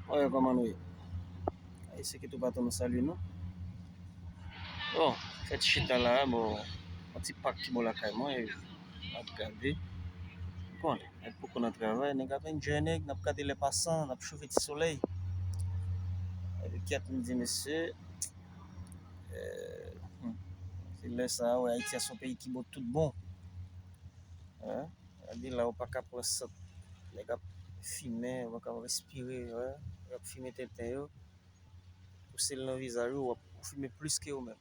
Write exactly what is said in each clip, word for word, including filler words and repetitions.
Oye, kòman nou ye? Ayisyen ki toupatou, nou salye nou. Bon, fè ti chita la, bon, yon ti pak ki bò lakay mwen, e m ap gade. Bon, nèg poko nan travay, nèg ap enjoy nèg, n ap gade lè pasan, n ap chove ti solèy. Epi kèt, m di, mesye, eh, hmm, se lè sa a, wè, Ayiti a se yon peyi ki bon, tout bon. Hein? Gade la, ou pa ka pran sant. Nèg ap fimen, ou pa ka respire, wè. Nèg ap fimen tenten yo. Pouse l nan vizaj ou, w ap ou fimen plis ke yo menm.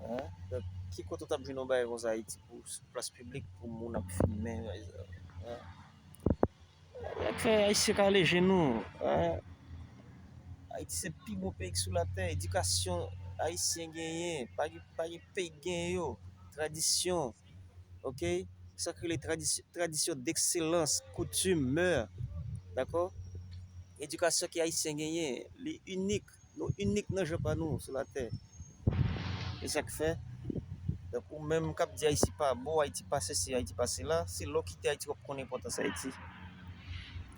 Hein? Donk, ki kote w t ap jwenn yon bagay konsa Ayiti pou sou plas piblik pou moun ap fimen, hein? Sa k fè Ayisyen ka leje nou, hein? Ayiti se pi bon peyi k sou latè. Edikasyon Ayisyen genyen, pa gen, pa gen peyi k genyen yo. Tradisyon, oke? Sa k rele tradisyon, tradisyon dekselans, koutim, mè, dakò? Edikasyon ke Ayisyen genyen, li inik. Nou inik nan jan pa nou sou latè. E sa k fè, donk, ou menm k ap di Ayiti pa bon, Ayiti pa sesi, Ayiti pa sela, se lè w kite Ayiti w ap konn enpòtans Ayiti.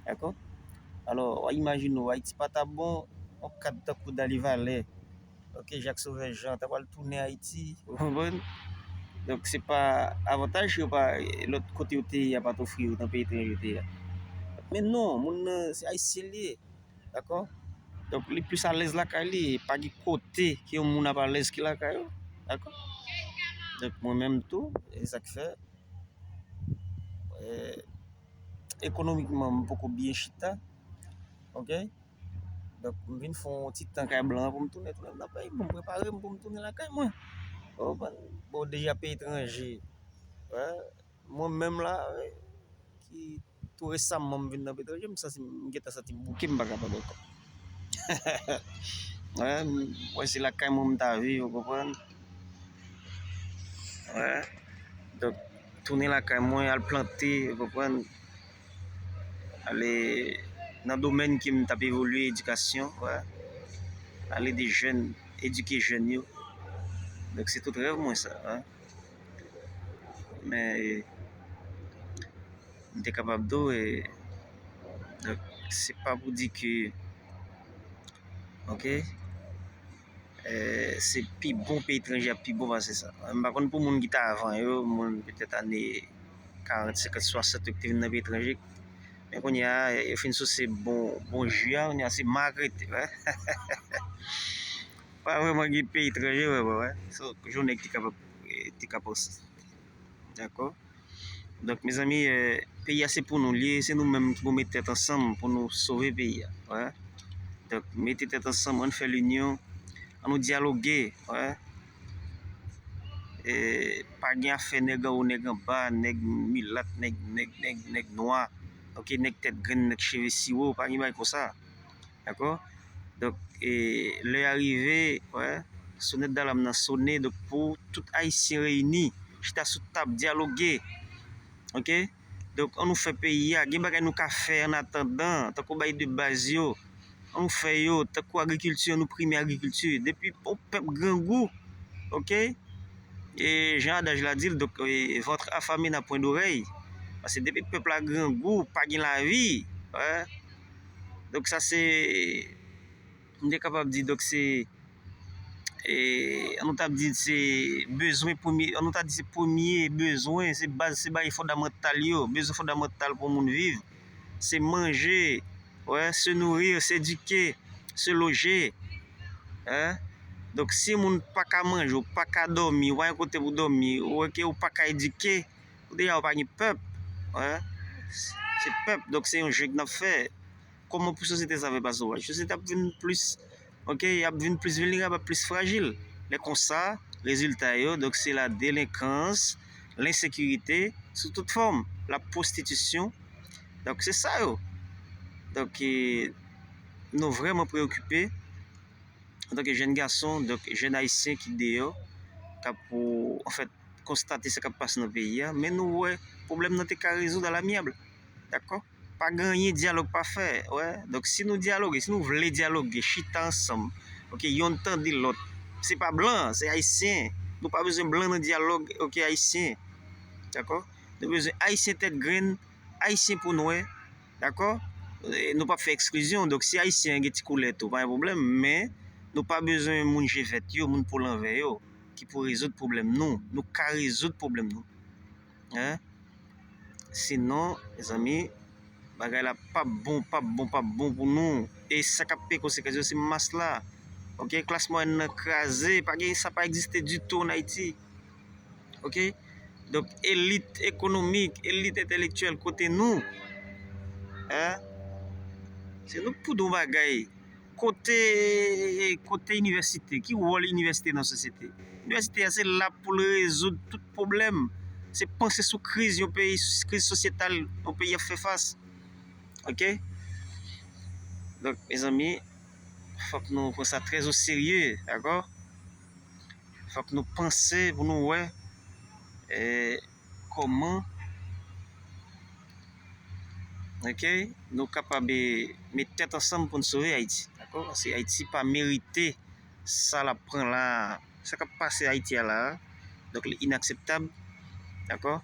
Dakò? Alò, w a imajine w, Ayiti pa ta bon, yon kad tankou Dalivalè, oke, Jak Sovè Jan, ta pral tounen Ayiti, ou konprann? Donk, se pa avantaj yo pa, lòt kote yo te ye a pa t ofri yo nan peyi etranje yo te ye a. Men non, moun nan, se Ayisyen li ye. Dakò? Donk, li plis alèz lakay li, pa gen kote ke yon moun ap alèz ke lakay ou. Dakò? Donk, mwen menm tou, e sa k fè, eh, ekonomikman, m poko byen chita. Oke? Donk, m vin fè yon ti tan kay blan an pou m tounen, tounen nan peyi m, pou m prepare m pou m tounen lakay mwen. Ou konprann? Bon, deja peyi etranje. Wè. Mwen menm la, ki tou resaman m vin nan peyi etranje, m santi, m gentan santi m bouke, m pa kapab ankò. Wè, m wè se lakay mwen m ta viv, ou konprann? Wè. Donk, tounen lakay mwen, al plante, ou konprann? Ale nan domèn ke m t ap evolye, edikasyon, wè. Ale de jèn, edike jèn yo. Donk, se tout rèv mwen sa, wè. Men, e, m te kapab di w, e, donk, se pa pou di ke, oke, e, se pi bon peyi etranje ap pi bon pase sa. M pa konn pou moun ki t avan yo, moun petèt ane karant, senkant, swasant yo ki te vin nan peyi etranje. Men kounye a, yo fin souse bon, bon ji a, kounye a se ma k rete, wè. Pa vrèman gen peyi etranje, wè, wè, wè. So, jan nèg te kapab, te ka panse. Dakò? Donk, mezanmi, eh, peyi a se pou nou l ye, se nou menm ki pou met tèt ansanm pou nou sove peyi a. Wè. Donk, mete tèt ansanm, ann fè linyon, ann nou dyaloge, wè. Eh, pa gen afè nèg anwo, nèg anba, nèg milat, nèg, nèg, nèg, nèg nwa, oke, nèg tèt grenn, nèg cheve siwo, pa gen bagay konsa. Dakò? Donk, e, lè a rive, wè, sonèt dalam nan sone, donk, pou tout Ayisyen reyini, chita sou tab, dyaloge, oke? Donk, ann nou fè peyi a, gen bagay nou ka fè annatandan, tankou bay de baz yo, ann nou fè yo, tankou agrikilti, ann nou prime agrikilti. Depi yon pèp grangou, oke? E jan adaj la di l, donk, e, ventre affamé n'a point d'oreille. Paske depi pèp la grangou, pa gen lavi, wè. Donk, sa se, m te kapab di, donk, se, e, ann nou ta di se bezwen premye, ann nou ta di se premye bezwen, se baz, se bagay fondamantal yo, bezwen fondamantal pou moun viv. Se manje, wè, se nourrir, se éduquer, se loger, hein. Donk, si moun pa ka manje, ou pa ka dòmi, ou pa gen kote pou dòmi, ou wè ke ou pa ka edike, ou deja ou pa gen pèp, wè. Se pèp, donk se yon je k n ap fè. Kòman pou sosyete sa fè pase w? Sosyete ap vin plis, oke, y ap vin plis vilnerab, ap plis frajil. Lè konsa, rezilta yo, donk, se la delenkans, lensekirite, sou tout fòm, la pwostitisyon. Donk, se sa yo. Donk, e, nou vrèman preyokipe antanke jèn gason, donk, jèn ayisyen ki deyò, k ap, anfèt, konstate sa k ap pase nan peyi a, men nou wè pwoblèm nan te ka rezoud alamiab. Dakò? Pa gen anyen dyalòg pa fè, wè. Donk, si nou dyaloge, si nou vle dyaloge, chita ansanm, oke, yonn tande lòt, se pa blan, se ayisyen. Nou pa bezwen blan nan dyalòg, oke, ayisyen. Dakò? Nou bezwen ayisyen tèt grenn, ayisyen po nwè. Dakò? E, nou p ap fè eksklizyon. Donk, si Ayisyen an gen ti koulè tou, pa gen pwoblèm, men nou pa bezwen moun je vèt yo, moun po lanvè yo, ki pou rezoud pwoblèm nou. Nou ka rezoud pwoblèm nou. Hein? Sinon, mezanmi, bagay la p ap bon, p ap bon, p ap bon pou nou. E sa k ap peye konsekans yo, se mas la. Ok, klas mwayèn nan kraze, pa gen, sa pa egziste ditou an Ayiti. Ok? Donk, elit ekonomik, elit entèlektyèl, kote nou? Hein? Se nou k pou di yon bagay. Kote, kote inivèsite? Ki wòl inivèsite nan sosyete? Inivèsite a se la pou l rezoud tout pwoblèm. Se panse sou kriz yon peyi, kriz sosyetal yon peyi ap fè fas. Ok? Donk, mezanmi, fòk nou pran sa trè o serye, dakò? Fòk nou panse pou nou wè, eh, kòman, ok, nou kapab, eh, met tèt ansanm pou n sove Ayiti, dakò? Paske Ayiti pa merite sa l ap pran la a. Sa k ap pase Ayiti a la a, donk, li inakseptab, dakò?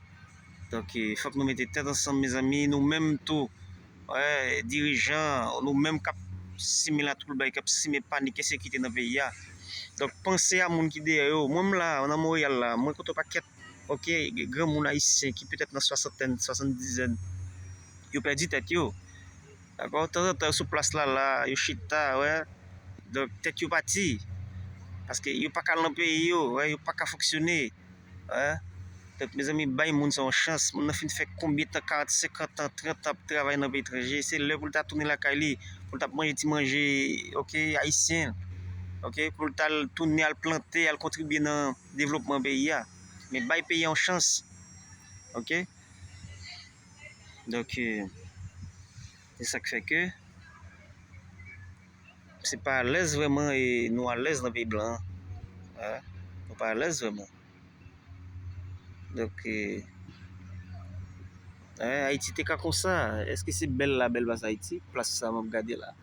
Donk, eh, fòk nou mete tèt ansanm, mezanmi, nou menm tou, wè, dirijan, nou menm k ap simen latwoubay, k ap simen panik, ensekirite nan peyi a. Donk, panse a moun ki dèyè yo. Mwen, m la, nan Monreyal la, mwen kote yon pakèt, ok, granmoun ayisyen ki petèt nan swasantèn, swasanndizèn, yo pèdi tèt yo. Dakò? Tanzantan, yo sou plas la, la, yo chita, wè. Donk, tèt yo pati. Paske yo pa ka al nan peyi yo, wè, yo pa ka fonksyone. Wè. Donk, mezanmi, bay moun sa yon chans. Moun nan fin fè konbyen tan, karant, senkant an, trant an ap travay nan peyi etranje. Se lè pou l ta tounen lakay li, pou l t ap manje ti manje, ok, ayisyen. Ok, pou l t al tounen, al plante, al kontribye nan devlopman peyi a. Men bay peyi a yon chans. Ok? Donk, eh, se sa k fè ke se pa alèz vrèman e nou alèz nan peyi blan an. Hein? Nou pa alèz vrèman. Donk, eh, eh, Ayiti te ka konsa. Èske se bèl la, bèl plas Ayiti? Plas sa m ap gade la.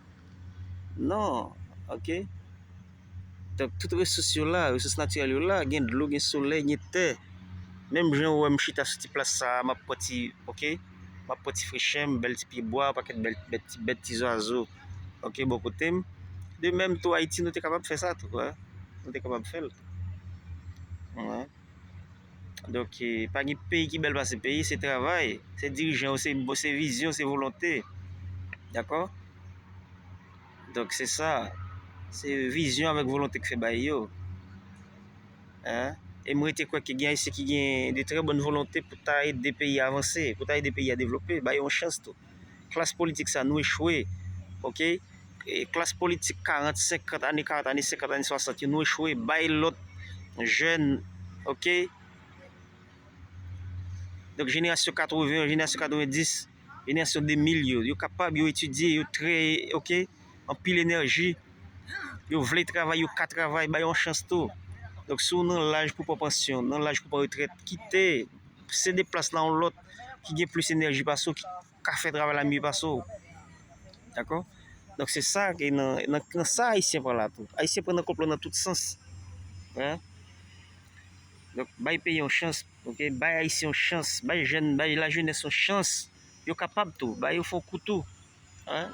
Non, ok. Donk, tout resous yo la, resous natirèl yo la, gen dlo, gen solèy, gen tè. Menm jan ou wè m chita sou ti plas sa a, m ap pran ti, ok, m ap pran ti frechè m, bèl ti pye bwa, pakèt bèl, bèl ti bèt, ti zwazo, ok, bò kote m. De menm tou, Ayiti, nou te kapab fè sa tou, wè. Nou te kapab fè l. Wè. Donk, eh, pa gen peyi ki bèl pase peyi, se travay, se dirijan yo, se, se vizyon, se volonte. Dakò? Donk, se sa. Se vizyon avèk volonte k fè bagay yo. Hein? E m rete kwè ke gen Ayisyen ki gen de trè bòn volonte pou ta ede peyi a avanse, pou ta ede peyi a devlope, ba yo yon chans tou. Klas politik sa, nou echwe. Ok? E klas politik karant, senkant, ane karant, ane senkant, ane swasant yo, nou echwe. Bay lòt jèn, ok? Donk, jenerasyon katreven, jenerasyon katrevenndis, jenerasyon de mil yo, yo kapab, yo etidye, yo trè, ok? Anpil enèji. Yo vle travay, yo ka travay, ba yo yon chans tou. Donk, si w nan laj pou pran pansyon, nan laj pou pran retrèt, kite, sede plas la yon lòt ki gen plis enèji pase w, ki ka fè travay la mye pase w. Dakò? Donk, se sa ki nan, nan, nan sa Ayisyen pran la tou. Ayisyen pran nan konplo nan tout sans. Hein? Donk, bay peyi yon chans, ok? Bay Ayisyen yon chans, bay jèn, bay lajenès yon chans. Yo kapab tou, bay yo fè yon kou tou. Hein?